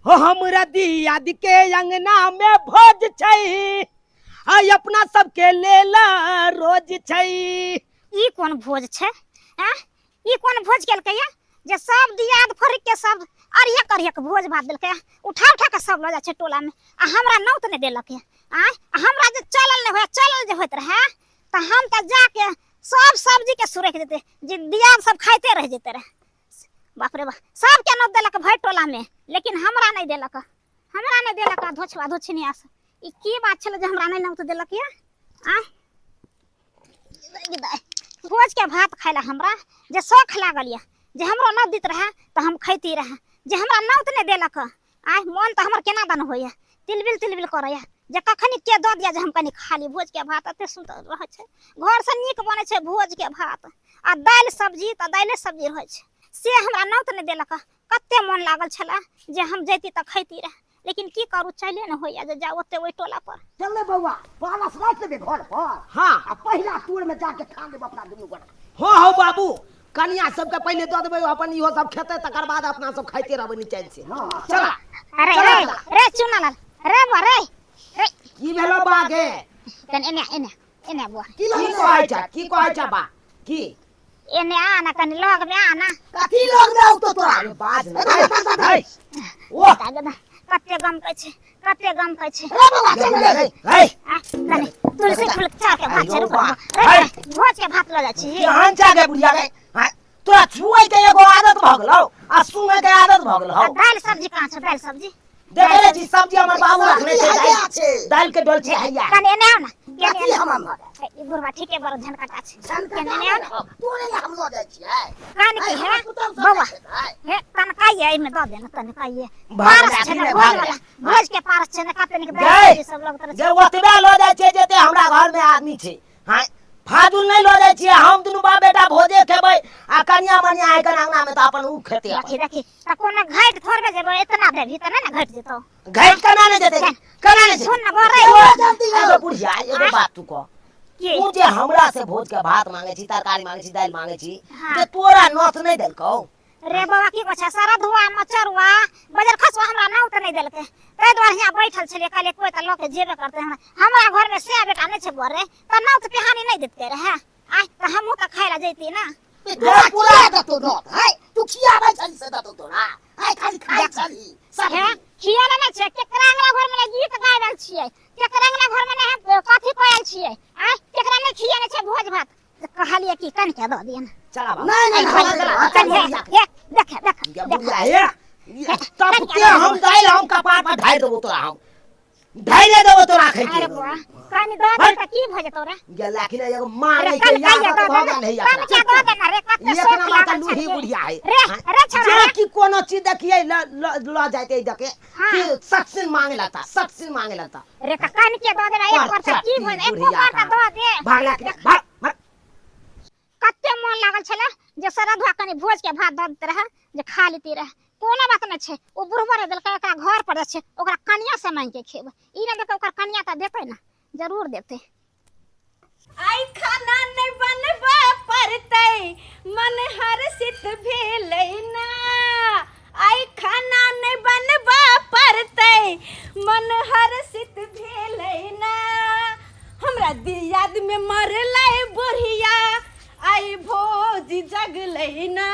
हो हमरा दियाद के अंगना में भोज छै, आइ अपना सबके लेल रोज छै। ई कोन भोज छै? आँ, ई कोन भोज केलकै या जे सब दियाद फरिक के सब अरियक अरियक भोज भात देलकै? उठा उठा के सब लऽ जाइ छै टोला में, आ हमरा नौत नहि देलक या। आँय, आ हमरा जे चलल नहि होय, चलल जे होइत रहे तऽ हम तऽ जाके सब सब्जी के सुरकि देते जे दियाद सब खाइते रहि जेते रहे। बाप रे बाप, सबके नौत देलक भरि टोला में, लेकिन हमरा नहि देलक, हमरा नहि देलक। आ धोछवा धोछनिया से ई की बात छलै जे हमरा नहि नौत देलक या? आँय, भोज के भात खाय ला हमरा जे शौख लागल यऽ, जे हमरो नौत दैत रहे तऽ हम खैती रहे, जे हमरा नौत नहि देलक। आँय, मोन तऽ हमर केना दन होइए, तिलबिल तिलबिल करैए जे कखनी के दऽ दिअ जे हम कनि खा ली भोजके भात। एते सुन्दर रहै छै, घरसँ नीक बनै छै भोजके भात आ दालि सब्जी तऽ दालि सब्जी रहै छै। से हमरा नौत नहि देलक। कते मोन लागल छलै जे हम जैती तऽ खैती रहे, लेकिन की करू, चले नहि होइए जे जाउ ओते ओहि टोला पर। चल रे बौआ, पालस राखि देबै घर पर। हाँ। आ पहिला टोर में जाके खा लेब अपना दुनू गोटा। हो हो बाबू, कनिया सबके पहिले दऽ देबै, अपन इहो सब खेतै, तकर बाद अपना सब खाइते रहबै निचैन से। हाँ, चला। अरे। चला। रे रे चुनालाल रे बा रे रे। की भेलो बा गे? कनि एने एने एने बुआ। की की कहै छ, की कहै छ बा? की एने आ ना, कनि लग में आ ना। कथी लग में औतो तोरा? अरे बाज ना। है ओ दादा, कते गम कहै छै, कते गम कहै छै। रे बौआ, चल रे। है आ, कनि तुलसी फूल चाह के भात छै, रुक। बा। रे, भोज के भात लऽ जाइ छी। केहन छै गे बुढ़िया गे? हाँ, तोरा छुए के एगो आदत भऽ गेलौ आ सुनै के आदत भऽ गेलौ। आ दालि सब्जी कहाँ छै, दालि सब्जी? देखे रे छी सब्जी हमर बाबू रखने छै। सब्जी दालि हैया छै। दालि के डोल छै हैया। कनि एने आउ ना, कनि कथी एने। हम अम्हर? ए, ई बुढ़वा ठीके बड़ झनकटा छै। झनकटा कनि एने आउ ना। तोरे ने हम लऽ जाइ छियै। कनि की आइ हे हमर पुतहु सब बौआ नहि खेतै। हे तनका ये एहिमे दऽ दे ना, तनका ये भाग पारस ले, छै ने भाग भोज ले। वाला, भोज के पारस छै ने, कते नीक गै। दालि सब्जी सब लगत रहै छै। जे ओतबे लऽ जाइ छियै जते हमरा घर में आदमी छै। हाँ, फाजुल नहि लऽ जाइ छियै। हम दुनू बाप बेटा भोजे खेबै आ कनिया मनिया आइ कन अंगना में तऽ अपन ऊ खेतै अपन। देखी देखी तऽ कोनो घाटि थोड़बे जेबै, एतना देबही तऽ नहि ने घटि जेतौ। घटि केना नहि जेतै, केना नहि जेतै? सुन ना बरे। जल्दी एगो बुढ़िया, एगो बात तू कह। की? तू जे हमरा से भोज के भात मांगे छी, तरकारी मांगे छी, दालि मांगे छी, हाँ। जे तोरा नोत नहि देलकौ? रे बाबा, की कहै छै, सरधुआ मचरुआ बजर खसुआ हमरा नौत नहि देलकै, ताहि दुआरे हियाँ बैठल छलियै। कहलियै कोइ तऽ लऽ के जेबे करतै। हमरा हमरा घरमे सए बेटा नहि छै बरे, तऽ नौत पिहानी नहि देतै रहए? आँय, तऽ हमहूँ तऽ खाय लए जैती ने। तोरा पूरा देतौ नोत? है तू खियाबै छली से देतौ तोरा? है खाली खाइ छली हे सब्जी। खियाले नहि छै। केकरा अंगना घरमे नहि गीत गाबि आयल छियै, केकरा अंगना घरमे नहि हम कथी कऽ आयल छियै? आँय, केकरा नहि खियेने छै भोज भात? तऽ कहलियै कि कनिके दऽ दिअ ने। चला बाबा। नहि नहि चल, नहि चल, हे, हे, देख देख गे देख। बुढ़िया हे, तब ते हम दालि हम कपार पर ढारि देबो तोरा, हम ढारि देबो तोरा खै अरे के। बुआ, कनि दऽ दे तऽ की भऽ जेतौ रे? गे लाखिन एगो मारै अरे के कनि कहिया आदत दऽ भऽ दे गेल ने, है एकरा। कनि दऽ दे ने रे, कते एक शौक नंबर का लागल लूही छलियै। बुढ़िया है। रे रे छौड़ा जे रे। कि कोनो चीज देखिए ल ल ल जाते देखे हाँ। कि सक्सिन मांगे लगता, सक्सिन मांगे लगता। रे तऽ कनि के दऽ दे ने एक बार तऽ की भऽ जेतौ? एको बार तऽ दऽ दे। भाग ला के भाग भाग। कते मोन लागल छलै जे सरधुआ कनि भोज के भात दऽ देते रहए जे खा लेती रहए। कोनो बात नहि छै, ओ बुढ़बो नहि देलकै, एकरा घर पर छै, ओकरा कनिया से मांगि के खेबै। ई नहि देतै, ओकर कनिया तऽ देतै ने, जरूर देतै। आइ खाना नहि बनबऽ पड़तै, मन हर्षित भेलै ना। आइ खाना नहि बनबऽ पड़तै, मन हर्षित भेलै ना। हमरा दियाद में मरलै बुढ़िया, आइ भोज जगलै ना।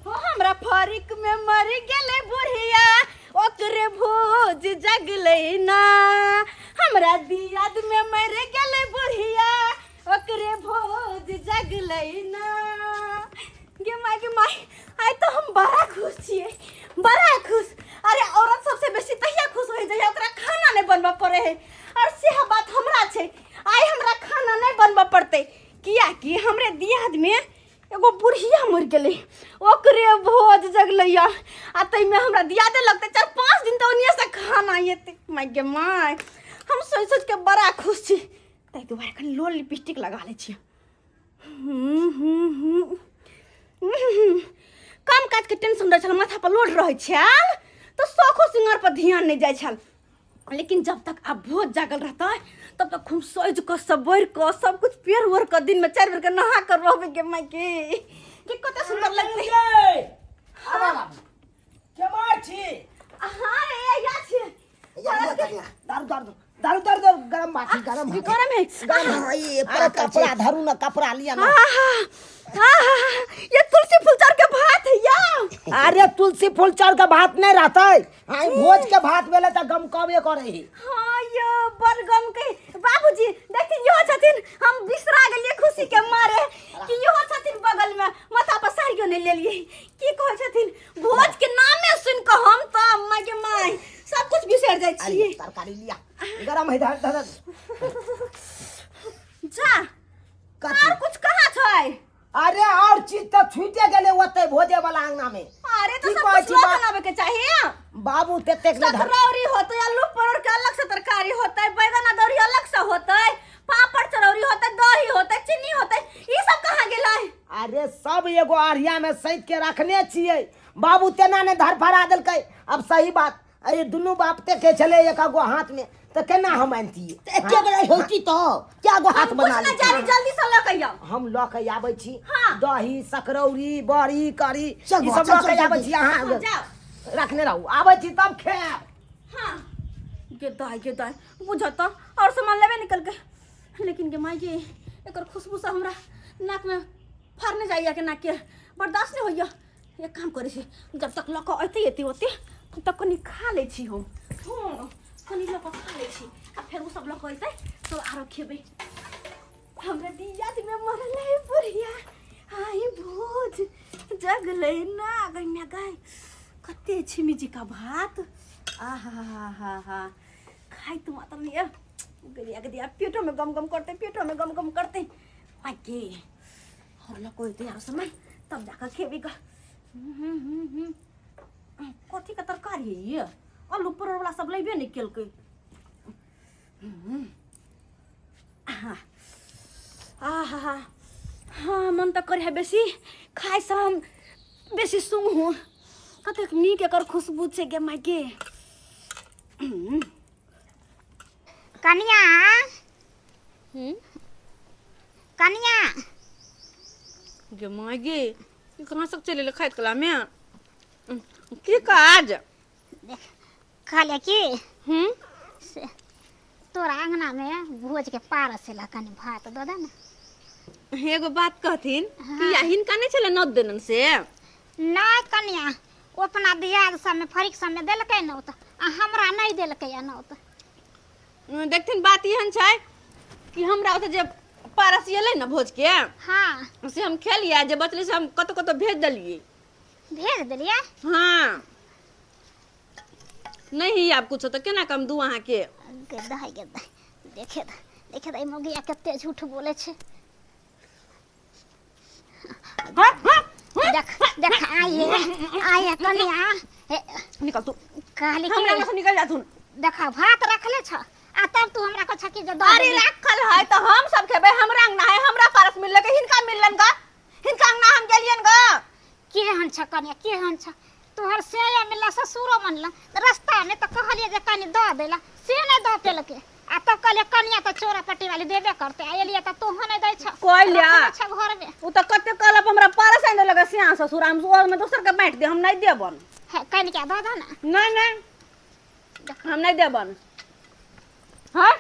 हो हमरा फरिक में मर गेलै बुढ़िया, ओकरे भोज जगलै ना। हमरा दियाद में मर गेलै बुढ़िया, ओकरे भोज जगलै ना। गे माय, गे माय, आइ तऽ हम बड़ा खुश छियै, बड़ा खुश। अरे औरत सबसे बेसी तहिया खुश होइ जहिया ओकरा खाना नहि बनबऽ पड़ै है, और सेह बात हमरा छै। आइ हमरा खाना नहि बनबऽ पड़तै, कियाकि हमरे दियाद में एगो बुढ़िया मरि गेलै, ओकरे भोज जगलैया, आ ताहिमे हमरा दियादे लगतै 4-5 दिन तऽ ओनिये से खाना एतै। माय गे माय, हम सोचि सोचि के बड़ा खुश छी। ताहि दुआरे कनि लोल लिपस्टिक लगा लै छियै। हूँ हूँ हूँ हूँ। काम काजके टेंशन रहै छल, माथा पर लोड रहै छल, तऽ शौखो सिंगार पर ध्यान नहि जाइ छल। लेकिन जब तक आब भोज जागल रहतै तब तक हम सजि कऽ सवरि कऽ सब कुछ पेर ओढ़ कऽ दिन में 4 बेर के नहा कऽ रहबै। गे माय के, के कते सुन्दर लगतै। केमार छी? हाँ। दारू दारू दारू दारू गरम बात है, गरम है। गरम है गरम है ये पर कपड़ा धरू ना कपड़ा लिया ना आहा, आहा, ये तुलसी फूल चाउर के भात है या अरे तुलसी फूल चाउर के भात नहीं रहता है हाँ भोज के भात भेले त गम कबे करे है हाँ यो बड़ गम के बाबूजी देखथिन इहो छथिन हम बिसरा गेलियै खुशी के मारे कि इहो छथिन बगल में माथा पर साड़ियो नहीं लेलियै की कहै छथिन भोज के नामे सुन के हम तऽ माय के माय सब कुछ बिसरि जाइ अरे छियै तरकारी लिया गरम है धर धर जा कथी आर कुछ कहाँ छै अरे और चीज तो छूटे गेले ओते भोजे वाला अंगना में अरे तो की सब कहै कुछ छी लऽ बा- के लाबे के चाही बाबू तेतेक ने धर सकरौरी होतै आलू परोड़ के अलग से तरकारी होतै बैगन अदौरी अलग से होतै पापड़ चरौरी होतै दही होतै चीनी होतै ई सब कहाँ गेलै अरे सब एगो अरिया में सैत के रखने छियै बाबू तेना ने धरफड़ा देलकै अब सही बात अरे दुनू बाप ते के छले एक गो हाथ में तो केना हम आनतियै तऽ एके बेर होती तो क्या गो हाथ हम कुछ बना न लेती जानी जल्दी से लऽ के आउ हम लऽ के आबै छी हाँ। दही सकरौरी बड़ी करी चल ई बौआ, सब चल, लऽ के चल, आबै जल्दी। छी अहाँ हाँ, जाउ रखने रहू आबै छी तब खायब हाँ गे दाई गे दाई बुझत और सामान लेबे निकल के लेकिन गे माई गे एकर खुशबू से हमरा नाक में फाड़ने जाइया के नाक के बर्दाश्त नहीं होइया एक काम करै छी जब तक लऽ कऽ अयतै एते ओते तब तक कनि खा लै छी हम हँ कनि लऽ कऽ खा लै छी आ फेर ओ सब लऽ कऽ अयतै तब आरो खेबै हमरा दिया में मरल है बुढ़िया आई भोज जगलै ना गैया गाय कते छिमी जी का भात आहा हा हा हा खाइ तो मात्र नहीं है गदिया गदिया पेटो में गम गम करते पेटो में गम गम करते आगे और लग कोई तैयार समय तब जाकर खेबी गा कथी के तरकारी है ये आलू परोड़ वाला सब लेबे नहीं केलकै आहा हाँ मन तऽ करे है बेसी खाइ से हम बेसी सूंघू कतेक नीक एकर खुशबू छै गे माय गे कनिया कनिया गे माय गे ई कहाँ सब चलि एलै खाइत कला में की काज कहलियै की हूँ से तोरा अंगना में भोज के पारस एला कनि भात दऽ दे ने एगो बात कहथिन कि या हिनका नहि छलै नोत देनन से नहि कनिया ओ अपना दियाद सबमे फरिक सबमे देलकै नौत आ हमरा नहि देलकै या नौत देखथिन बात एहन छै कि हमरा ओतऽ जे पारस एलै ने भोज के हाँ से हम खेलियै जे बचलै से हम कतौ कतौ भेज देलियै भेज देलियै हाँ नहीं आब कुछो तऽ केना कम दू अहाँके गद्दा है गद्दा देखे तऽ देखे तऽ ई मौगिया कते झूठ बोले छै देख देख आइए आइए कनिया हे निकल तू कहली हमरा कि से निकल जाथुन देख भात रखले छ आ तब तू हमरा को छकी जे दऽ अरे देली। रखल है तो हम सब खेबै हमरा अंगना है हमरा पारस मिलल के हिनका मिललन गा हिनका अंगना हम गेलियन गा केहन छ कनिया केहन छ तोहर से मिलला ससुरो मनला रास्ता में तो कहलिए जे कनि दऽ देला से नहि दऽ पेलकै आ तब कहलिए कनिया तऽ चोरा पट्टी वाली देबे करते आ एलिए तऽ तोहो नहि दै छ कोइला। रखने छ घर में उ तऽ कते कहलक हमरा पारस आनि देलक सियाह ससुर हम ओहिमे दोसर के बाँटि दे हम नहि देबन हे कनिका दऽ दऽ ने नहीं नहीं हम नहीं देबन हाँ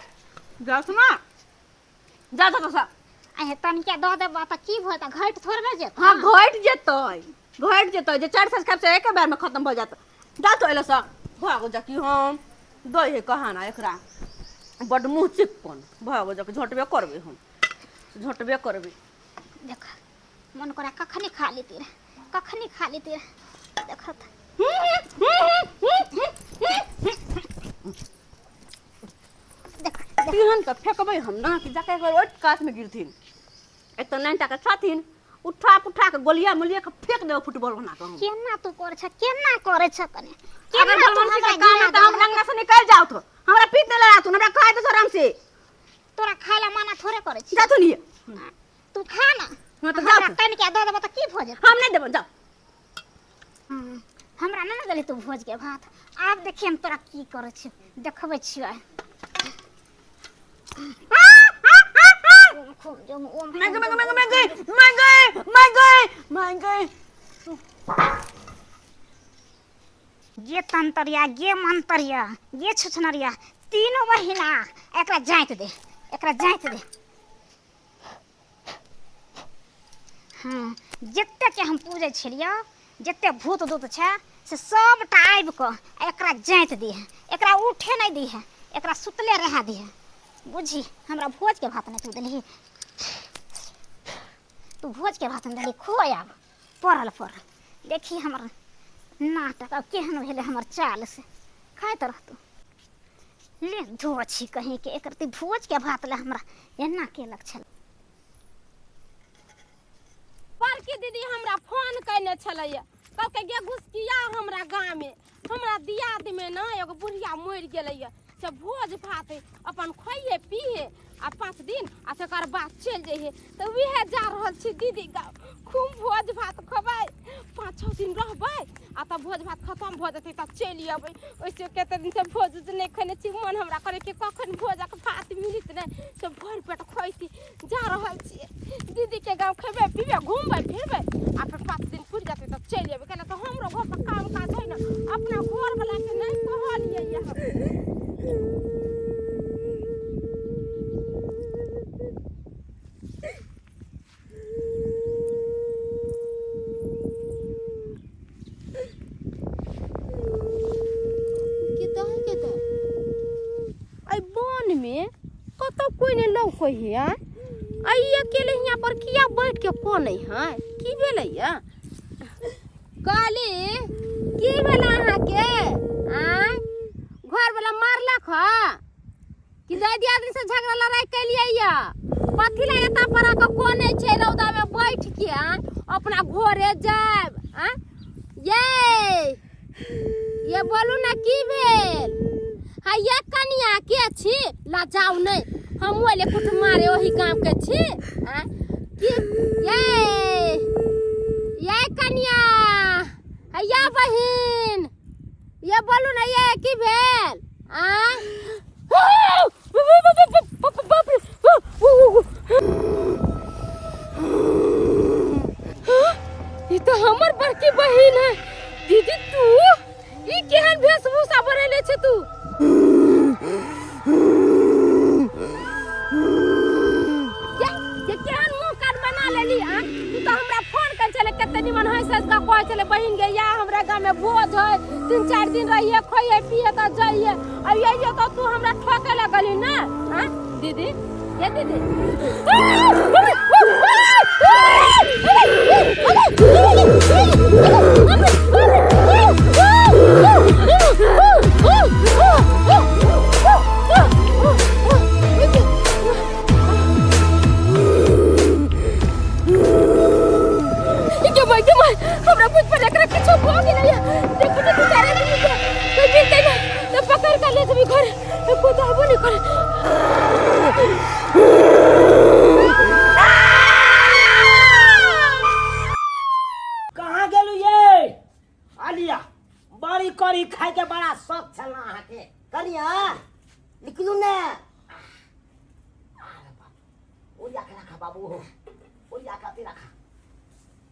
जाओ सुना जा जा तो अहे तनिका दऽ देबऽ तऽ की भऽ जेतै घटि थोड़बे जेतै हाँ घटि जेतै घटि जेतै जे चारि साँझ खायब से एके बेरमे खतम भऽ जायत जा तो एलै से भऽ जा कि हम दै है कहाना एकरा बड्ड मुँह चिक्कन भऽ जा कि झोटबे करबै हम झोटबे करबै देख मन करा कखनी खा लेती रहे कखनी खा लेती रहे देखत देख तेहन तऽ फेकबै हम ना कि जाके एक बेर ओहि कातमे गिरथिन एक तऽ नानि टाके छथिन उठा उठा के गोलिया मोलिया के फेंक देबै फुटबॉल बना के हम केना तू करे छ केना करे छ कने अगर केना तू भगवान के हमरा काम है गिरा तऽ हम देलह? अंगना से निकल जाओ तो हमरा पीट नहीं लड़ा तू हमरा खाए तो आराम से तोरा खाय ला मना थोड़े करे छी जा तू नहीं तू खा ना हाँ तो जाओ हमरा तू। कनिके दऽ देबऽ तऽ की भऽ जेतै हम नहीं देबो जाओ हमरा नहि ने देली तू भोज के भात आब देखिए हम तोरा की करै छी देखबै छियै आइ। ओम खूम जम ओम मैं खूम गई जम, मैं गई ओम मैं गई मैं गई मैं गई मैं गई गे तंतरिया गे मंतरिया गे छुछनरिया तीनों बहिना एकरा जाइत दे, एकरा जाइत दे। हाँ, जते के हम पूजै छलियै, जते भूत दूत छै से सबटा आबि कऽ एकरा जाइत दिहे, एकरा उठे नहि दिहे, एकरा सुतले रहए दिहे। बुझी हमरा भोज के भात नहि तू देलही, तू भोज के भात नहि देलही, खो आब पड़ल पड़ल। देखी हमर नाटक अब केहन भेलै हमर चाल से, खाइत रहतू। ले धो छी कहीं के एकर भोज के भात ले हमरा एना केलक छल। बड़की दीदी हमरा फोन कयने छलैया, कहलकै गे घुसकिया हमरा गाँवमे हमरा दियादमे ने एगो बुढ़िया मरि गेलैया, से भोज भात अपन खोइहे पीहे आ 5 दिन आ तकर बाद चलि जइहे। तऽ उएह जा रहल छी दीदी गाँव, खूब भोज भात खेबै, 5-6 दिन रहबै आ तब भोज भात खतम भऽ जेतै तब चलि अबै। ओहिसँ कते दिनसँ भोज उज नहि खेने छी, मन हमरा करै कि कखन भोजक भात मिलत नहि से भरि पेट खैती। जा रहल छियै दीदीके गाँव, खेबै पीबै घूमबै फिरबै आ फेर 5 दिन पुरि जेतै तब चलि अयबै। कैला तऽ हमरो घर पर काम काज है ने, अपना घरवलाके नहि कहलियै हम। एहि वनमे कतौ कोइ नहि लौकै है। आइ अकेले हियाँ पर किया बैठ के कनै है? की भेलै या कहली? की भेल अहाँके? आँय, घरवला मारलक ह कि दाइ दियादनी से झगड़ा लड़ाई केलियै या? कथी ला एता पर आके कनै छै रौदा में बैठ के? आँय, अपना घरे जायब। आँय ये ये बोलू ना की भेल? हाँ ये कनिया के छी, लजाउ नहीं, हम ओले कुट मारे ओही गांव के छी। आँय की ये ये कनिया, हैया बहिन, ये बोलू ना ये की भेल? आँय बाप रे, ई तऽ हमर बड़की बहिन है। दीदी तू ई केहन वेशभूषा बनेले छे तू? ये ये केहन मुंह कान बना लेली? आ तू तऽ हमरा फोन कर छले कते निमन हंसि हंसि कऽ कहै छले बहिन गे या हमरा गाँव में भोज है, 3-4 दिन रहिए, खोइए पिए तऽ जाइए। आ ये तऽ तू हमरा ठके लगली ना। हाँ दीदी, ये दीदी के भाई के माय, हमरा बुझ पर एकरा किछो भऽ गेलै। देखू तऽ दू चारि आदमी के कोइ मिलतै ना तऽ पकड़ कऽ ले जेबै घर, कोइ तऽ अबो नहि करे। कहाँ गेलू ये आलिया? बड़ी करी खाय के बड़ा शौक छल ना अहाँके। कनिया निकलू ने, ओरिया के रखा बाबू, ओरिया के अथी रखा।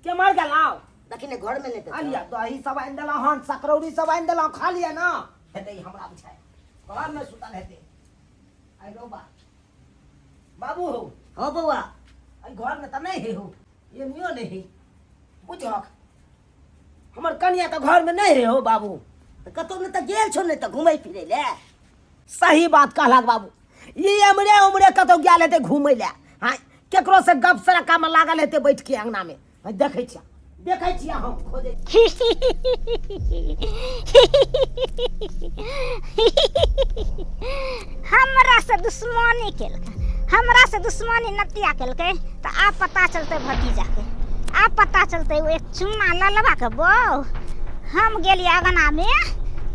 के मर गेलौ? देखी ने घर में नहीं। आलिया दही सब आनि देलहुँ हन, सकरौरी सब आनि देलहुँ, खा लिअ ना। हेतै हमरा बुझाइ घर में सुतल हेतै। आइ रौ बा बाबू हो। हाँ बौआ। एहि घर में तऽ नहि है हो, एनियो नहि है। बुझहक हमर कनिया तऽ घर में नहि है हो बाबू। तऽ कतौ ने तऽ गेल छौ ने तऽ घुमै फिरै ले। सही बात कहलक बाबू, ई एमरे उमरे कतौ गेल हेतै घूमै लए। हाँ, केकरो से गप सड़का में लागल हेतै बैठ के अंगना में। हाँ, देखै छियै, देखै छियै हम खोजै। हमरा से दुश्मनी केलकै, हमरा से दुश्मनी नतिया केलकै तऽ आब पता चलतै भतीजा के, आब पता चलतै। ओ एक चुम्मा ललबा के बौ, हम गेलियै अंगना में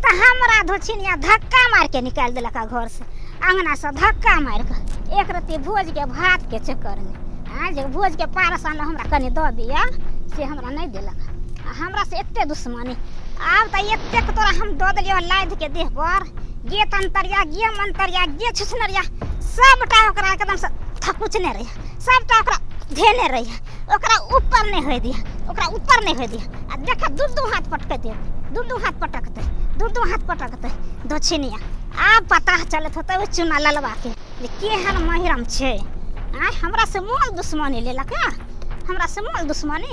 तऽ हमरा धोछिनिया धक्का मारि के निकालि देलक घर से, अंगना से धक्का मारि के, एक रत्ती भोज के भात के चक्कर में। हाँ, जे भोज के पारस आनल हमरा कनि दऽ दिअ से हमरा नहि देलक, आ हमरा से एते दुश्मनी। आब तऽ एतेक तोरा हम दऽ देलियौ लादि के देह पर, गे तंतरिया, गे मंतरिया, गे छुछनरिया, सबटा ओकरा एकदम से थकुचने रहिए, सबटा ओकरा धेने रहिए, ओकरा ऊपर नहि होय दिअ, ओकरा ऊपर नहि होय दिअ। आ देख दू दू हाथ पटकते, दू दू हाथ पटकते, दू दू हाथ पटकते दक्षिणिया। आब पता चलत होतै ओहि चुना ललबा के जे केहन महिरम छै। आँय, हमरा से मोल दुश्मनी लेलक हँ, हमरा से मोल दुश्मनी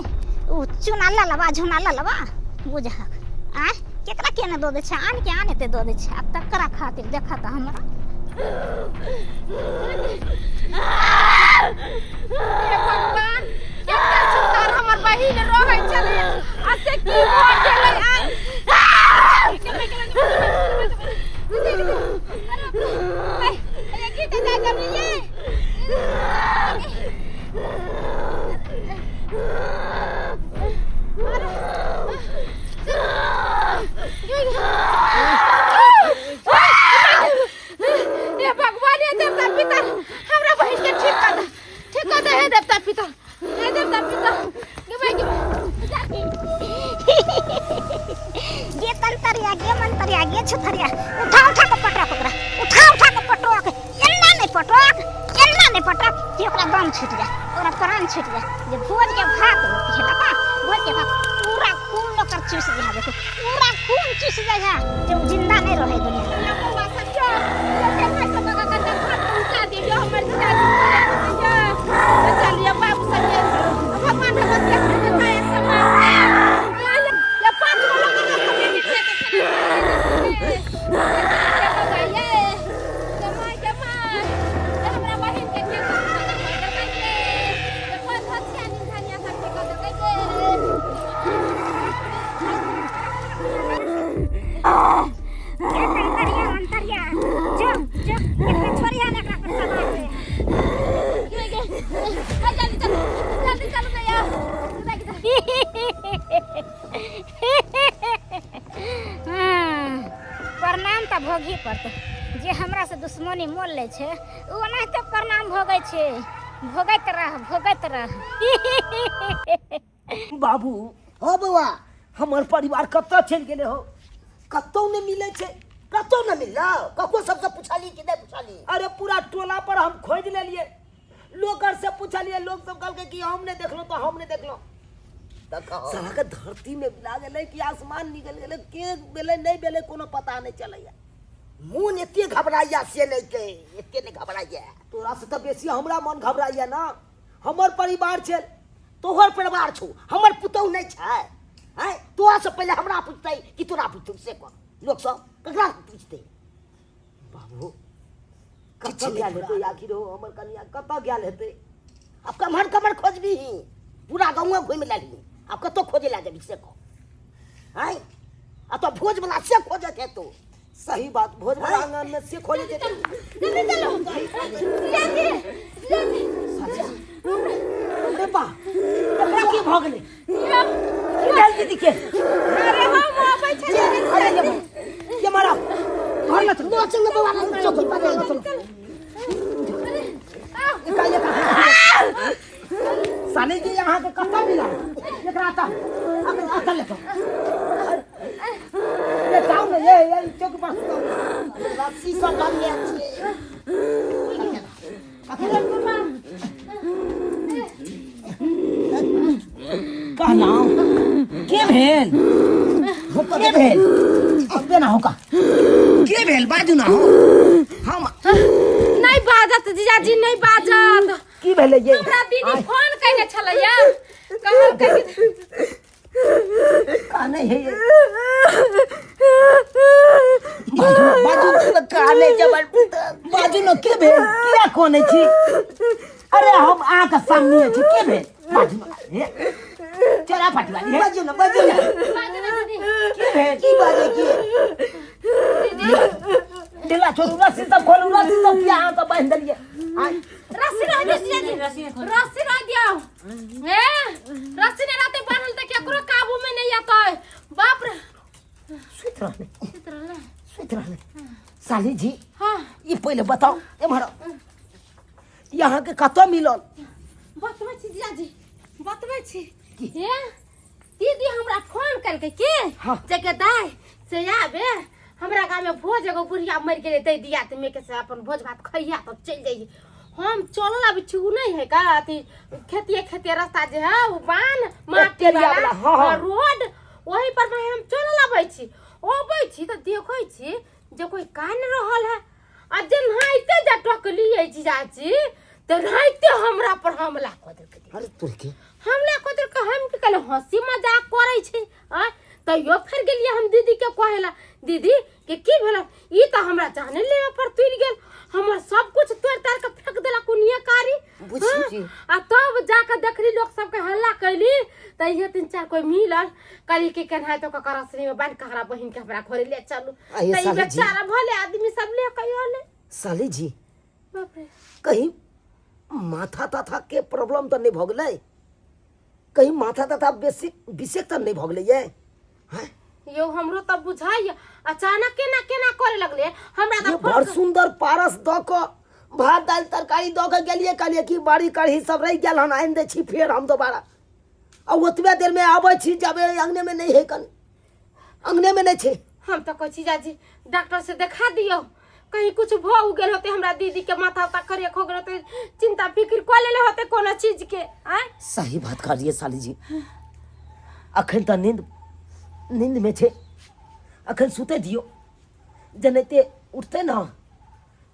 ओ चुना ललबा झुना ललबा बुझहक। आँय, केकरा के ने दऽ दै छै, आन के आन एते दऽ दै छै, आ तकरा खातिर देखत हमरा। हे भगवान, कते सुंदर हमर बहिन रहै छलै आ से की भऽ गेलै आइ। हे भगवान, हे देवता पितर, हमरा बहिन के ठीक कर दे, ठीक कर दे। हे देवता पितर, हे देवता पितर, गे गे। गे तंतरिया, गे मंतरिया, गे छुथरिया, उठा उठा के पटक ओकरा, उठा उठा के पटक, एना नहीं पटक, एना नहीं पटक कि ओकरा दम छूट जाए, ओकरा प्राण छूट जाए। जे भोज के भात खेलक, भोज के भात पूरा खून ओकर चूस जाए, देखो पूरा खून चूस जाए है जे उ जिंदा नहीं रहे दुनिया। चलिए बाबू संगे, भगवान भगवती या पाँच गो लोग के समय में हमरा बहिन के गे तंतरिया मंतरिया, जो जो एकरा छोड़िया ने, एकरा पर सवार होए। जल्दी चलो, जल्दी चलो भैया। हाँ, प्रणाम तऽ भोगही पड़तै। जे हमरा से दुश्मनी मोल लै छै ओ ओनाहिते प्रणाम भोगै छै। भोगैत रह, भोगैत रह। बाबू। हो बौआ। हमर परिवार कतऽ चलि गेलै हो? कतौ नहि मिलै छै, कतौ नहि मिललौ। ककरो सबसँ पुछली कि नहि पुछली? अरे पूरा टोला पर हम खोजि लेलियै, लोक आर से पुछलियै, लोक सब कहलकै कि हम नहि देखलहुँ तऽ हम नहि देखलहुँ। तऽ कहो साला के धरती में मिला गेलै कि आसमान निकल गेलै, के भेलै नहि भेलै कोनो पता नहि चलैया। मोन एते घबराइया से नहि के एते नहि घबराइया। तोरा से तऽ बेसी हमरा मन घबराइया ना, हमर परिवार छै। तोहर परिवार छौ, हमर पुतहु नहि छै? आँय, तोरा से पहिले हमरा पुछतै कि तोरा पुछतौ से कह? लोक सब ककरा पुछतै? बाबू, किछु कतऽ नहि गेल हेतै आखिर हो हमर कनिया, कतऽ गेल हेतै? आब कमहर कमहर खोजबीही? पूरा गाँव घुमि लेलही, आब कतऽ खोजै लए जेबही से कह? आँय, आ तो भोज वाला से खोजत हेतौ। सही बात, भोज वाला आँय? आंगन में से खोजे जेतै। जल्दी चलो जल्दी जल्दी। अरे बा, एकरा की भऽ गेलै? की भेल दीदी के? अरे हम आबै छलियै। अरे ये मारा घर में चलो। चल बौआ, चल चलो, चलो। एका एका साले जी, यहाँ के कतऽ मिला एकरा? तऽ अतऽ ले ये जाओ ने, ये चौक पर सुताओ। रस्सी सब बांधले छै। कहलहुँ के भेल, के भेल? अबे ना होका, के भेल बाजू ना हो हम। नहीं बाजत जीजाजी, नहीं बाजत। की भेलै ये? हमरा दीदी फोन कयने छलैया, कहलकै कि काने है ये। बाजू बाजू। काने जबर पुतहु। बाजू न, के भेल? किया कोने छी? अरे हम अहाँके सामने छी, के भेल बाजू न। हे चोरा पटवाली हे। बाजू न, बाजू न। बाजू ना दीदी। के भेल? की बाजै की? ढीला छोड़ू, रस्सी सब खोलू, रस्सी सब किया अहाँ सब बान्हि देलियै? आँय? रस्सी रह दियौ जीजाजी, रस्सी रह दियौ। ए रस्सी नहीं रहते बान्हल तऽ केकरो काबू में नहीं अतै। बाप रे। सुति रहलै, सुति रहलै साली जी। हाँ। ई पहिले बताउ एम्हर आउ। ई अहाँके कतऽ मिलल? बतबै छी जीजाजी, बतबै छी। हे दीदी हमरा फोन केलकै की हाँ। जे के दाइ से आबे हमरा गाँव में भोज, एगो बुढ़िया मरि गेलै तै दिया में के से अपन भोज भात खैया तब चलि जाइए। हम चलल अबै छी, उ नहीं है का अथी खेतिए खेतिए रास्ता जे है उ बान्ह माटी टेरिया वाला, वाला, हाँ, हाँ। हाँ, रोड, वही पर में हम चलल अबै छी। अबै छी तऽ देखै छी जे कोई कान रहल है आ जेनाहिते जे टकलियै जीजाजी तेनाहिते हमरा पर हमला कऽ देलकै। अरे तोर के हमला कऽ देलकै। हम की कहलियै, हँसी मजाक करै छै। आँय, तैयो फेर गेलियै हम दीदी के कहै लए, दीदी के की भेल, ई तऽ हमरा जाने लेबे पर तुलि गेल, हमर सब कुछ तोड़ि ताड़ि के फेंक देलक उनिये कारी। बुझी हाँ, जी। आ तब जाके देखली लोक सबके हल्ला कैली तऽ इहे तीन चार कोई मिलल, कहली कि केनाहितो कऽ रसनी में बान्हि कऽ हमरा बहिन के हमरा घरे ले चलू। आ ये तऽ ई साली जी। बेचारा भले आदमी सब ले के अयलै। साली जी, बाप रे, कहीं माथा ताथा के प्रॉब्लम तऽ नहि भऽ गेलै? कहीं माथा ताथा बेसी विशेष तऽ नहि भऽ गेलै ये? हैं? यौ हमरो तऽ बुझाइया अचानक केना केना करे लगले हमरा ये तऽ बड़ सुंदर पारस दऽ कऽ भात दालि तरकारी दऽ कऽ गेलियै, कहलियै कि बड़ी कढ़ी सब रहि गेल हन, आनि दै छी फेर हम दोबारा। आ ओतबे देरमे आबै छी जब अङ्गनेमे नहि है, कनि अङ्गनेमे नहि छै। हम तऽ कहै छी जाजी डॉक्टर से देखा दियौ, कहीं कुछ भऽ गेल होते हमरा दीदी के, माथा उथा करेक हो गेल होते, चिंता फिक्र कऽ लेले होते कोनो चीज के। आँय, सही बात कहलियै साली जी। अखन तऽ नींद नींदमे छै, अखन सुतै दियौ। जेनाहिते उठतै ने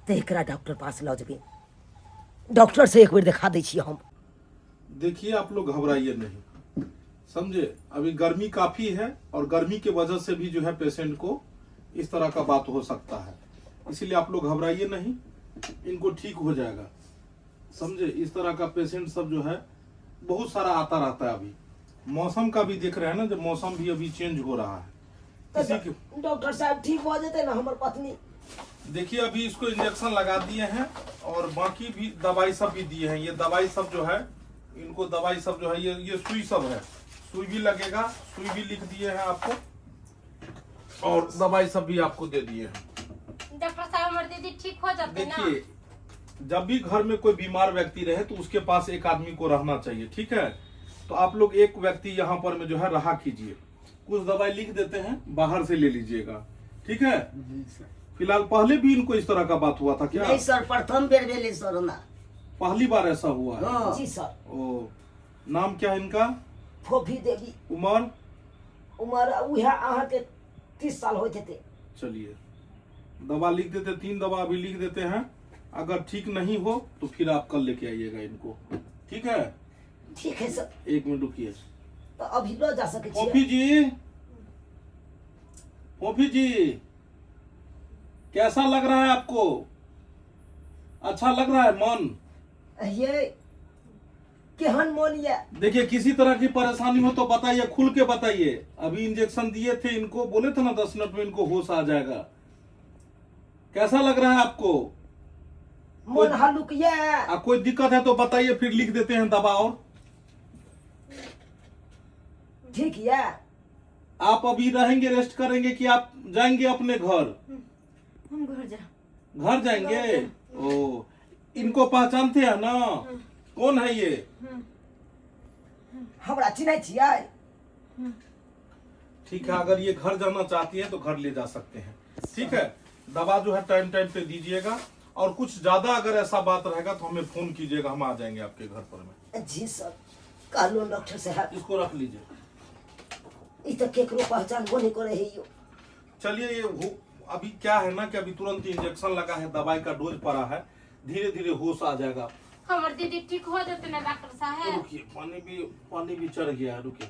तऽ एकरा डॉक्टर पास लऽ जेबै, डॉक्टर से एक बेर देखा दै छियै हम। देखिए, आप लोग घबराइए नहीं, समझे? अभी गर्मी काफी है और गर्मी के वजह से भी जो है पेशेंट को इस तरह का बात हो सकता है, इसीलिए आप लोग घबराइए नहीं, इनको ठीक हो जाएगा, समझे? इस तरह का पेशेंट सब जो है बहुत सारा आता रहता है। अभी मौसम का भी देख रहे हैं ना, जब मौसम भी अभी चेंज हो रहा है इसी के। डॉक्टर साहब, ठीक भऽ जेतै ने हमर पत्नी? देखिए, अभी इसको इंजेक्शन लगा दिए हैं और बाकी भी दवाई सब भी दिए हैं। ये दवाई सब जो है, इनको दवाई सब जो है, ये सुई सब है, सुई भी लगेगा, सुई भी लिख दिए हैं आपको और दवाई सब भी आपको दे दिए हैं। डॉक्टर साहब, हमर दीदी ठीक हो जेतै ना? देखिए, जब भी घर में कोई बीमार व्यक्ति रहे तो उसके पास एक आदमी को रहना चाहिए, ठीक है? तो आप लोग एक व्यक्ति यहाँ पर में जो है रहा कीजिए। कुछ दवाई लिख देते हैं, बाहर से ले लीजिएगा, ठीक है? फिलहाल पहले भी इनको इस तरह का बात हुआ था क्या? नहीं सर, प्रथम बेर भेलै सर हमरा। पहली बार ऐसा हुआ है? हाँ। जी सर। ओ, नाम क्या है इनका? फोफी देवी। उम्र? उमर उएह अहाँके 30 साल होइत हेतै। चलिए, दवा लिख देते, 3 दवा अभी लिख देते हैं। अगर ठीक नहीं हो तो फिर आप कल लेके आइएगा इनको, ठीक है? ठीक है सर। एक मिनट रुकिए। तऽ अभी लऽ जा सकै फोफी छियै? जी, फोफी जी, कैसा लग रहा है आपको? अच्छा लग रहा है मन? ये केहन मोन ये? देखिए, किसी तरह की परेशानी हो तो बताइए, खुल के बताइए। अभी इंजेक्शन दिए थे इनको, बोले थे ना 10 मिनट में इनको होश आ जाएगा। कैसा लग रहा है आपको? मोन हल्लुक ये। आ, कोई दिक्कत है तो बताइए, फिर लिख देते हैं दवा। और ठीक ये। आप अभी रहेंगे, रेस्ट करेंगे कि आप जाएंगे अपने घर? हम घर जा घर जाएंगे। ओ, इनको पहचानते हैं ना? कौन है ये? हमरा चिन्है छियै? ठीक है, अगर ये घर जाना चाहती है तो घर ले जा सकते हैं, ठीक है? दवा जो है टाइम टाइम पे दीजिएगा और कुछ ज्यादा अगर ऐसा बात रहेगा तो हमें फोन कीजिएगा, हम आ जाएंगे आपके घर पर में। जी सर, कहलहुँ डॉक्टर साहब। इसको रख लीजिए। ई तऽ केकरो पहचानबो नहि करै है यौ। चलिए, ये अभी क्या है ना कि अभी तुरंत इंजेक्शन लगा है, दवाई का डोज पड़ा है, धीरे धीरे होश आ जाएगा। हमर दीदी ठीक हो जेतै ने डॉक्टर साहेब? रुकिए, पानी भी चढ़ गया है, रुकिए।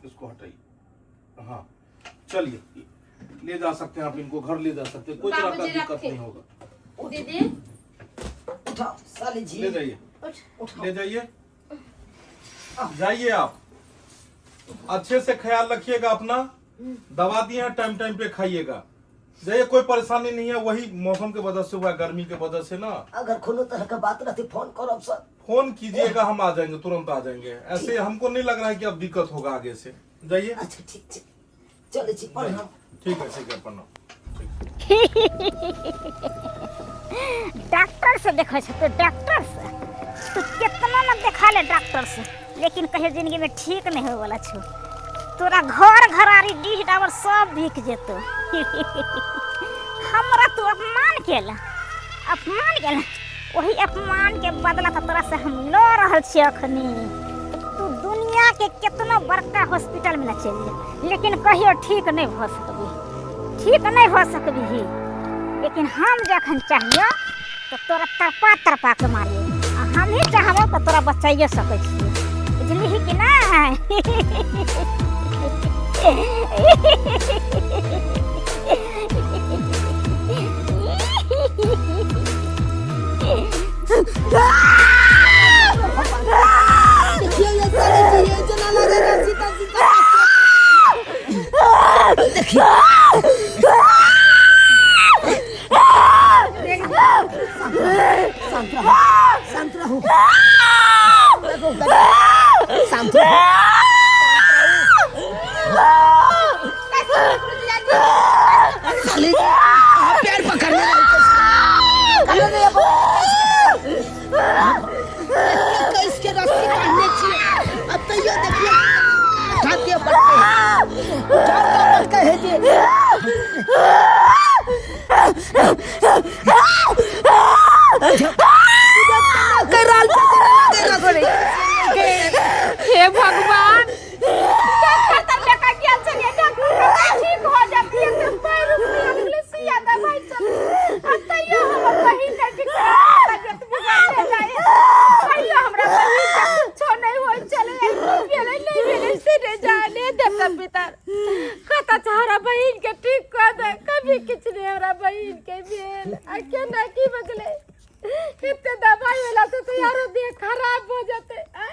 इसको हटाइए। हाँ, चलिए, ले जा सकते हैं आप इनको, घर ले जा सकते हैं, कोई तरह का बाबूजी दिक्कत रखें। नहीं होगा। दीदी। उठाओ साली जी। ले जाइए। उठाओ। ले जाइए, जाइए आप, अच्छे से ख्याल रखिएगा अपना। दवा दिए हैं, टाइम टाइम पे खाइएगा। जाइए, कोई परेशानी नहीं है, वही मौसम के वजह से हुआ है, गर्मी के वजह से ना। अगर कोनो तरह के बात रहती फोन करब सर। फोन कीजिएगा, हम आ जाएंगे, तुरंत आ जाएंगे। ऐसे हमको नहीं लग रहा है कि अब दिक्कत होगा आगे से। जाइए। अच्छा, ठीक छै, चलै छी, प्रणाम। ठीक है, ठीक है, प्रणाम। डॉक्टर से देखै छै तो डॉक्टर से तू कितना न देखा ले डॉक्टर से, लेकिन कहियो जिंदगी में ठीक नहीं होए वाला छौ। तोरा घर घरारी डीह डाबर सब बिक जेतो। हमरा तू अपमान केला, अपमान केला, वही अपमान के बदला तो तोरा से हम लऽ रहल छियै अखनी। तू दुनिया के कितना बड़का हॉस्पिटल में न चलि जा, लेकिन कहियो ठीक नहीं भऽ सकबी। ठीक नहि भऽ सकबिही लेकिन हम जखन चाहियो तऽ तोरा तड़पा तड़पा के मारियो आ हमही चाहबो तऽ तोरा बचाइयो सकै छियै बुझलिही कि नहि देखियौ ये साली जी ये जेना लगै छै सीता सीता देखियौ शांत रहो शांत रहो शांत रहो साली अहाँ पैर पकड़ने रहू कहले नहीं अब कैस के रस्सी बांधने छियै अब तैयो देखियौ उठा के पटके उठा के पटके है जे कर रहल छै हे भगवान डॉक्टर तऽ लेके गेल छलियै डॉक्टर कहलकै ठीक हो जाती है तऽ पैर रुपया गेलै सुइया दवाइ चल आ तैयो हमर बहिन के तबियत बिगड़ले जाइ तैयो हमरा बहिन के कुछो नहि होइ छलै की भेलै नहि भेलै से नहि जाने देता पितर कतऽ छै हमरा बहिन के ठीक कऽ दे कभी किछु नहि हमरा बहिन के भेल आ केना की बदलै एते दवाई होला से तो यारो देह खराब हो जते आय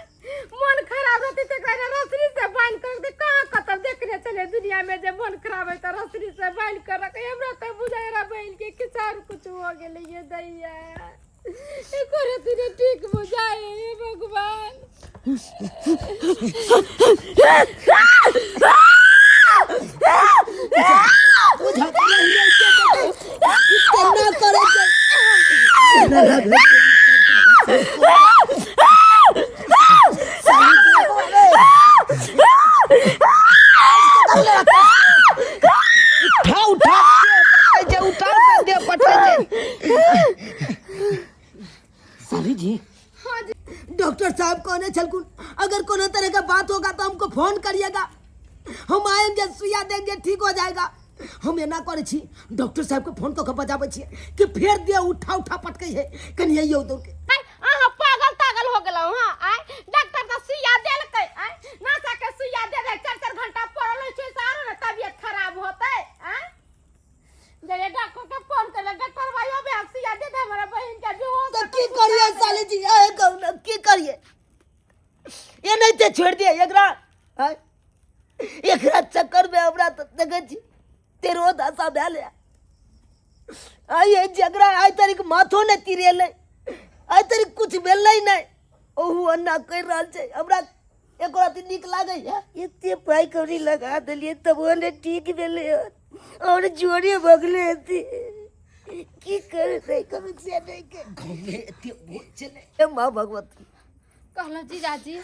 मन खराब रहते ते कहने रसरी से बांध कर दे कहाँ कतौ देखने चले दुनिया में जे मन खराब है तो रसरी से बांध कर रखे हमरा तो बुझाय रहा बहन के किछु और कुछ हो गेलै ये दैया एको रति ने ठीक बुझाए हे भगवान केना करै छै उठा उठा पटकै छै उठा उठा दे पटकै छै साली जी डॉक्टर साहब कहने छलकुन अगर कोनो तरह का बात होगा तो हमको फोन करिएगा हम आएंगे सुइया देंगे ठीक हो जाएगा हम एना करै छी डॉक्टर साहब के फोन कऽ के बजाबै छियै कि फेर दे उठा उठा पटकै है कनि अइयौ दौड़ के आय, अहाँ पागल तागल हो गेलहुँ हँ आय डॉक्टर तऽ सुइया देलकै आय नासा के सुइया दे दे चार चार घंटा पड़ल रहै छै से आरो ने तबियत खराब होतै आय जरे डॉक्टर के फोन कर डॉक्टर भाई अबे हम सुइया दे दे हमरा बहिन के बेहोश तऽ की करिए साली जी अहे कहू ने की करिए एनाहिते छोड़ि दियै एकरा आँय? एकरा चक्कर में हमरा तऽ देखै छी तेरो दशा भेल है आइ ये जकरा आइ तरीक माथो नहि तिरेलै आइ तरीक कुछ भेलै नहि ओहू अन्ना करि रहल छै हमरा एको रति नीक लागैए एते पाइ कौड़ी लगा देलियै तबो नहि ठीक भेलै हन आओर जोरे भगले हेतै की करतै कभी से नहि के गाँवमे एते भोज छलै हे माँ भगवती कहलहुँ जीजाजी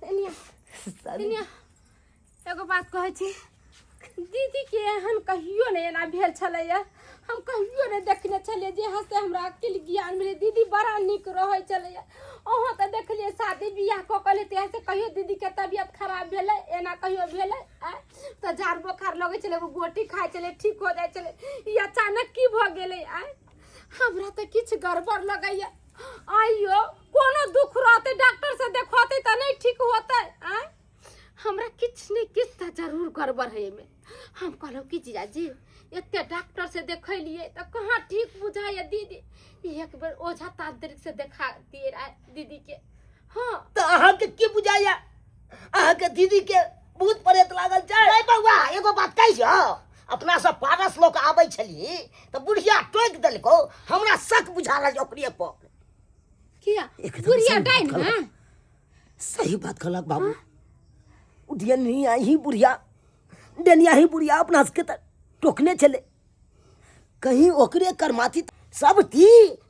एनिया एनिया एगो बात कहै छी दीदीके एहन कहियो नहि एना भेल छलैया हम कहियो नहि देखने छलियै जे से हमरा अकिल ज्ञान भेलै दीदी बड़ा नीक रहै छलैया अहाँ तऽ देखलियै शादी बियाह कऽ कऽ लेते से कहियो दीदीके तबियत खराब भेलै एना कहियो भेलै आँय तऽ झाड़ बोखार लगै छलै एगो गोटी खाइ छलै ठीक हो जाइ छलै ई अचानक की भऽ गेलै आँय हमरा तऽ किछु गड़बड़ लगैया आइयो कोनो दुख रहतै डॉक्टर से देखौतै तऽ नहि ठीक होतै आँय हमरा किछु ने किछु तऽ जरूर गड़बड़ है एहिमे हम कहलहुँ कि जीजाजी एते डॉक्टर से देखलियै तऽ कहाँ ठीक बुझाइए दीदी एक बेर ओझा तांत्रिक से देखा दिए दीदी के हाँ तऽ अहाँके की बुझाइया अहाँके दीदी के भूत प्रेत लागल छै नहीं बौआ एगो बात कही छौ अपना सब पारस लोक आबै छली तऽ बुढ़िया टोकि देलकौ हमरा शक बुझा रहल छै ओकरे पर किया एकदम बुढ़िया सही बात डाइन कहलक। है सही बात कहलक बाबू उठिया ही बुढ़िया डनिया ही बुढ़िया अपना सबके तऽ टोकने छलै कहीं ओकरे करमाथी सब ती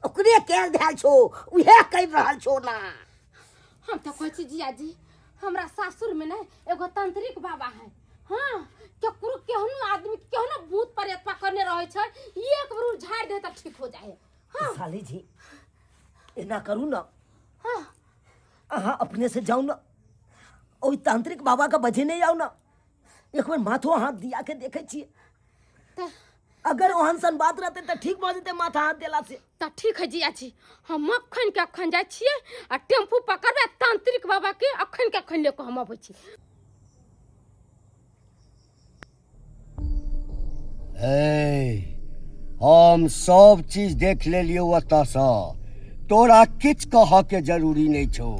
ओकरे कैल धैल छौ उहे कहि रहल छौ ना हम तऽ कहै छी जीजाजी हमरा सासुर में ने एगो तांत्रिक बाबा है हाँ केकरो केहनो आदमी केहनो भूत प्रेत पकड़ने रहै छै एक बेर उ झाड़ि दे तऽ ठीक हो जाए हाँ। साली जी एना करू ना हाँ अहाँ अपने से जाउ ना ओहि तांत्रिक बाबा के बजेने आउ ना एक बेर माथो हाथ दिया के देखै छियै तऽ अगर ओहन सन बात रहते तऽ ठीक भऽ जेतै माथा हाथ देला से। तऽ ठीक है जीजाजी, हम अखन के अखन जाइ छियै आ टेम्पू पकड़बै आ तांत्रिक बाबा के अखन के अखन लऽ कऽ हम अबै छी। ए, हम सब चीज देख लेलियौ ओतऽसँ, तोरा किछु कहऽके जरूरी नहि छौ।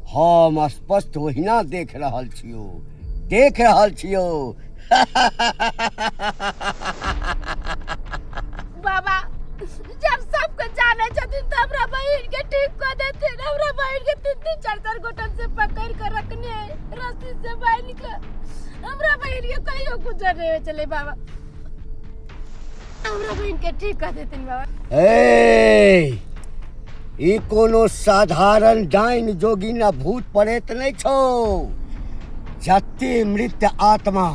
हम स्पष्ट ओहिना देख रहल छियौ, देख रहल छियौ। बाबा जब सबके जाने छथिन तऽ हमरा बहिन के ठीक कऽ देथिन। हमरा बहिन के तीन तीन चार चार गोटन से पकड़ के रखने है, रस्सी से बांध के। हमरा बहिन के कहियो गुजर नहीं होइ छलै बाबा, हमरा बहिन के ठीक कऽ देथिन बाबा। ए, ई कोनो साधारण डाइन जोगिन आ भूत प्रेत नहि छौ। जते मृत आत्मा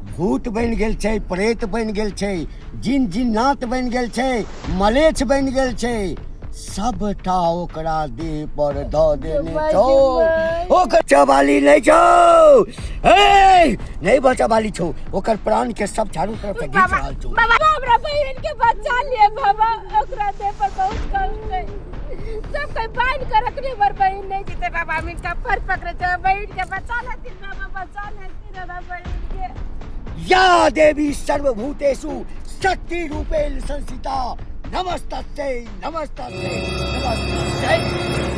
भूत बनि गेल छै, प्रेत बनि गेल छै, जिन जिन्नात बनि गेल छै, मलेच्छ बनि गेल छै, सबटा ओकरा देह पर दऽ देने छौ। ओकर चबाली नहि छौ, ए नहि बचबाली छौ। ओकर प्राण के सब चारू तरफ से घीच रहल छौ। बाबा हमरा बहिन के बचा लिए बाबा, ओकरा देह पर बहुत कष्ट है, सब कोई बांध के रखने पर बहिन नहीं जीते बाबा। हम इनका पर पकड़े छे, बहिन के बचा लेथिन बाबा, बचा लेथिन हमरा बहिन के। या देवी सर्वभूतेषु शक्ति रूपेण संस्थिता, नमस्तस्यै नमस्तस्यै नमस्तस्यै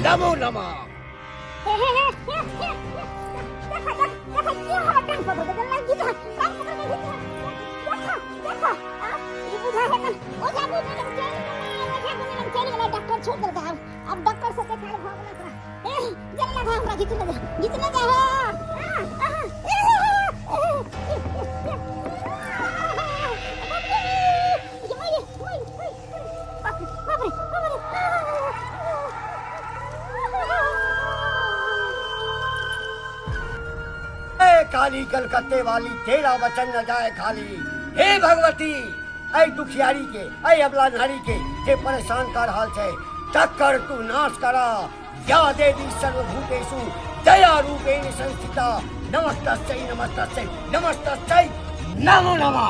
नमो नमः। डॉक्टर छोड़ देलकै। आब डॉक्टर से देखाय भऽ गेल ओकरा। ए जल लगा हमरा घिचने दे, घिचने दे। बाप रे बाप रे। ए काली कलकत्ते वाली, तेरा वचन न जाए खाली। हे भगवती, ऐ दुखियारी के, ऐ अबला नारी के जे परेशान कर रहल छै, तकर तू नाश करा। या देवी सर्वभूतेषु दया रूपेण संस्थिता, नमस्तस्यै नमस्तस्यै नमस्तस्यै नमो नमः।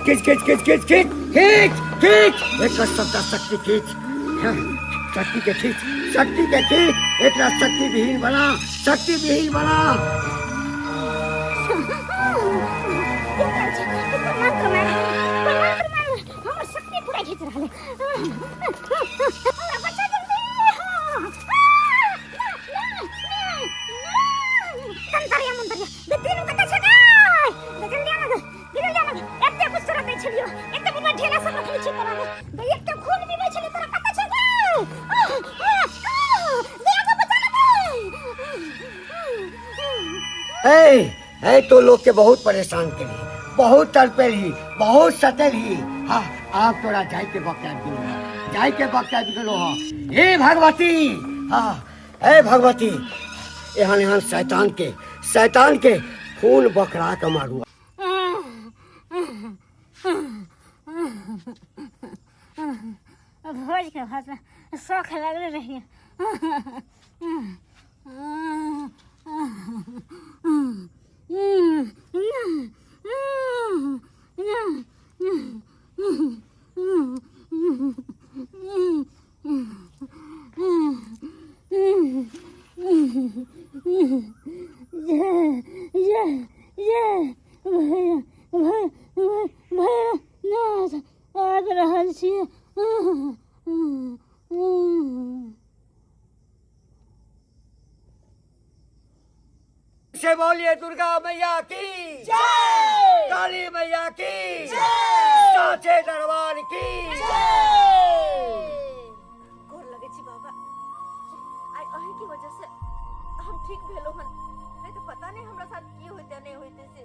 खींच खींच खींच खींच खींच खींच खींच, एकर सबटा शक्ति खींच। हाँ, शक्ति के खींच, शक्ति के खींच, एकरा शक्ति विहीन बना, शक्ति विहीन बना। हमर शक्ति पूरा घीच रहल है। हमरा बचा जल्दी। तंतरिया मंतरिया दे तीनू कतऽ छै गै? दे जल्दी आना, दे जल्दी आना। एते कुछ तोरा दै छलियो, एते बुढ़वा ढेला सब रखने छी तोरा दे, एते खून पीबै छलियो तोरा, कतऽ छै गै? दे आगे बचा ले। ए ए तो लोग के बहुत परेशान करी, बहुत तड़पेलही, बहुत सतेलही। हाँ, आब तोरा जाय के वक्त आबि गेलो हँ, जाय के वक्त आबि गेलो हँ। हे भगवती, हाँ हे भगवती, एहन एहन शैतान के, शैतान के खून बकरा के मारू। भोज के भात शौख लगले रहिए। जय जय भैरवनाथ, आबि रहल छी। से बोलिए दुर्गा मैया की जय, काली मैया की जय, साचे दरबार की जय। गोर लगै छी बाबा, आइ अहींके वजह से हम ठीक भेलहुँ हन, नहीं तो पता नहीं हमरा साथ की होइते नहीं होइते से।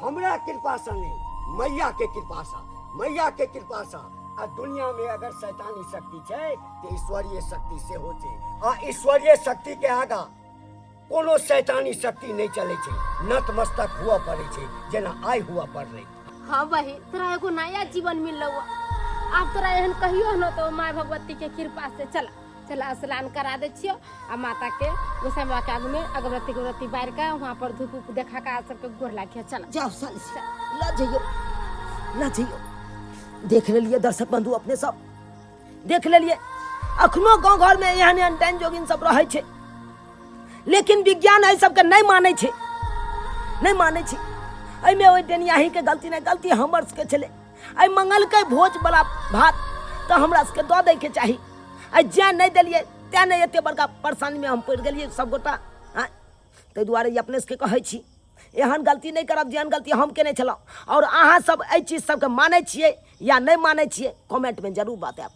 हमरा कृपा से नहीं, मैया के कृपा से, मैया के कृपा से। आ दुनिया में अगर शैतानी शक्ति छै तऽ ईश्वरीय शक्ति सेहो छै, आ ईश्वरीय शक्ति के आगा कोनो शैतानी शक्ति नहीं चले छै, नतमस्तक हुआ पड़े छै, जेना आइ हुआ पड़लै। हाँ बहिन, तोरा एगो नया जीवन मिललो। आब तोरा एहन कहियो न तो माय भगवती के कृपा से। चला चला, स्नान करा दे छियो आ माता के गोसाई बाबा के आगू में अगरबत्ती अगरबत्ती बारि के वहाँ पर धूप उप देखा के सबके गोर लागिए। चला। जाओ साली जी, ल जइयो, ल जइयो। देख लेलिए दर्शक बंधु, अपने सब देख लेलिए, अखनो गांव घर में एहन एहन डाइन जोगिन सब रहै छै, लेकिन विज्ञान एहि सबके नहि मानै छै, नहि मानै छै। एहिमे ओहि डेनियाही के गलती नहि, गलती हमर सबके छलै। एहि मंगलकै भोज बला भात तऽ हमरा सबके दऽ दैके चाही। आ जेँ नहि देलियै तेँ नहि एते बड़का परेशानीमे हम पड़ि गेलियै सबगोटा। आँय, ताहि दुआरे ई अपने सबके कहै छी, एहन गलती नहि करब जेहन गलती हम केने छलहुँ। आओर अहाँ सब एहि चीज सबके मानै छियै या नहि मानै छियै, कमेंटमे जरूर बतायब।